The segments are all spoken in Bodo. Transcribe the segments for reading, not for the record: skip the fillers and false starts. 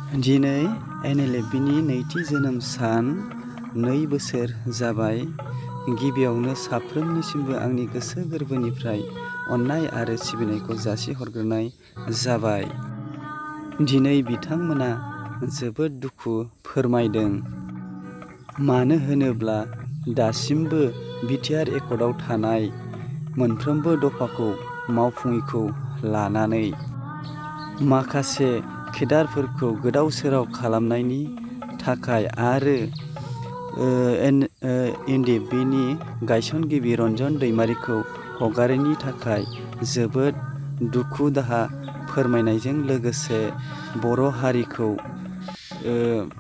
दिनै NLFBनि नैथि जोनोम सान 2 बोसोर जाबाय। गिबियावनो साफ्रोमनिसिमबो आंनि गोसो गोरबोनिफ्राय अननाय आरो सिबिनायखौ जासिहरग्रोनाय जाबाय। दिनै बिथांमोना जोबोद दुखु फोरमायदों। मानो होनोब्ला दासिमबो बिटिआर एकर्डआव थानाय मोनफ्रोमबो दफाखौ मावफुङैखौ लानानै माखासे केडारफोरखौ गोदाव सोराव खालामनायनि थाखाय आरो NLFBनि गायसनगिरि रन्जन दैमारिखौ हगारैनि थाखाय जोबोद दुखु दाहा फोरमायनायजों लोगोसे बर' हारिखौ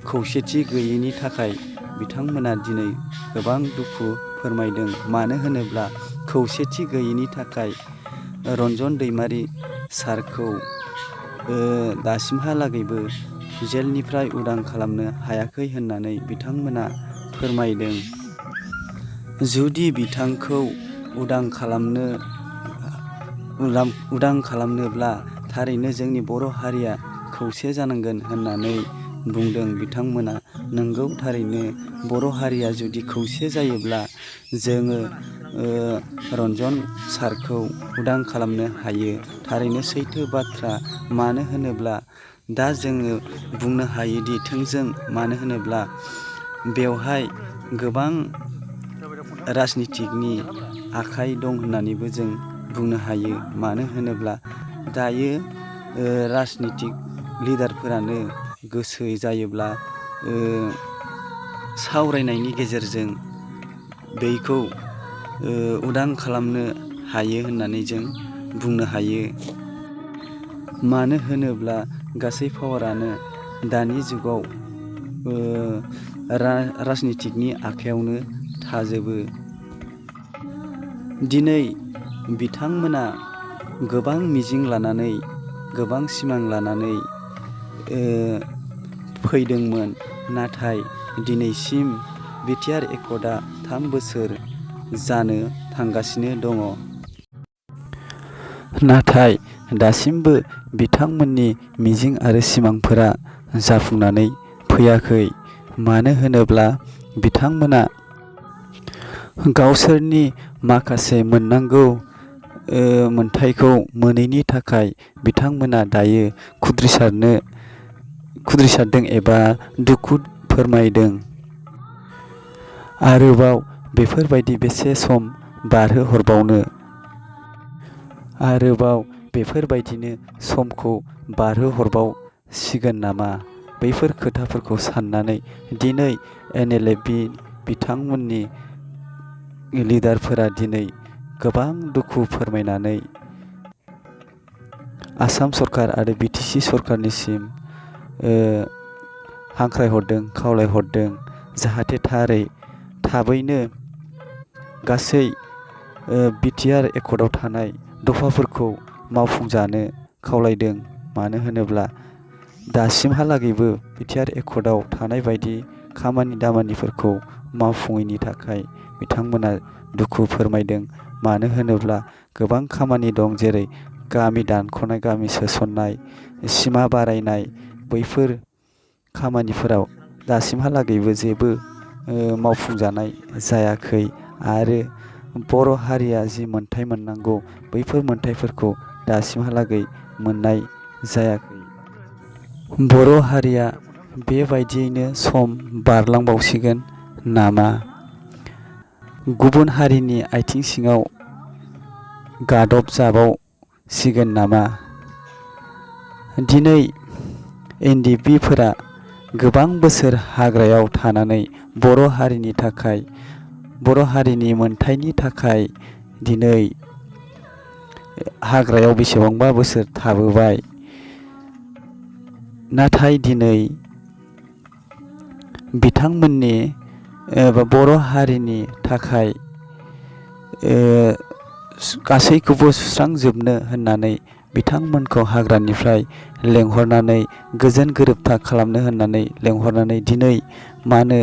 खौसेथि गैयैनि थाखाय बिथांमोना दिनै गोबां दुखु फोरमायदों। मानो होनोब्ला खौसेथि गैयैनि थाखाय रन्जन दैमारि सारखौ दासिमहालागैबो जेलनिफ्राय उदां खालामनो हायाखै होननानै बिथांमोना फोरमायदों। जुदि बिथांखौ उदां खालामनोब्ला थारैनो जोंनि बर' हारिया खौसे जानांगोन होननानै बुंदों बिथांमोना। नंगौ, थारैनो बर' हारिया जुदि खौसे जायोब्ला जोङो रन्जन सारखौ उदां खालामनो हायो। थारैनो सैथो बाथ्रा। मानो होनोब्ला दा जोङो बुंनो हायोदि थोंजों, मानो होनोब्ला बेवहाय गोबां राजनितिकनि आखाइ दं होननानैबो जों बुंनो हायो। मानो होनोब्ला दायो राजनितिक लिडारफोरानो गोसो जायोब्ला सावरायनायनि गेजेरजों बेखौ उदां खालामनो हायो होननानै जों बुंनो हायो। मानो होनोब्ला गासै पावारानो दानि जुगाव राजनितिकनि आखायावनो थाजोबो। दिनै बिथांमोना गोबां मिजिं लानानै, गोबां सिमां लानानै फैदोंमोन। नाथाय दिनैसिम बिटिआर एकर्डआ 3 बोसोर जानो थांगासिनो दङ। नाथाय दासिमबो बिथांमोननि मिजिं आरो सिमांफोरा जाफुंनानै फैयाखै। मानो होनोब्ला बिथांमोना गावसोरनि माखासे मोननांगौ मोनथायखौ मोनैनि थाखाय बिथांमोना दायो खुद्रिसारदों एबा दुखु फोरमायदों। आरोबाव बेफोरबायदि बेसे सम बारहोहरबावनो? आरोबाव बेफोरबायदिनो समखौ बारहोहरबावसिगोन नामा? बैफोर खोथाफोरखौ साननानै दिनै NLFB बिथांमोननि लिडारफोरा दिनै गोबां दुखु फोरमायनानै आसाम सरकार आरो BTC सरकारनिसिम हांख्रायहरदों, खावलायहरदों जाहाथे थाबैनो गासै बिटिआर एकर्डआव थानाय दफाफोरखौ मावफुंजानो खावलायदों। मानो होनोब्ला दासिमहालागैबो बिटिआर एकर्डआव थानाय बायदि खामानि दामानिफोरखौ मावफुङैनि थाखाय बिथांमोना दुखु फोरमायदों। मानो होनोब्ला गोबां खामानि दं, जेरै गामि दानख'नाय, गामि सोसननाय, सिमा बारायनाय, बैफोर खामानिफोराव दासिमहालागैबो जेबो मावफुंजानाय जायाखै आरो बर' हारिया जि मोनथाय मोननांगौ बैफोर मोनथायफोरखौ दासिमहालागै मोननाय जायाखै। बर' हारिया बेबायदियैनो सम बारलांबावसिगोन नामा? गुबुन हारिनि आथिं सिङाव गादब जाबावसिगोन नामा? दिनै NLFBफोरा गोबां बोसोर हाग्रायाव थानानै बर' हारिनि थाखाय, बर' हारिनि मोनथायनि थाखाय दिनै हाग्रायाव बेसेबांबा बोसोर थाबोबाय। नाथाय दिनै बिथांमोननि बर' हारिनि थाखाय गासैखौबो सुस्रांजोबनो होननानै बिथांमोनखौ हाग्रानिफ्राय लेंहरनानै गोजोन गोरोबथा खालामनो होननानै लेंहरनानै दिनै मानो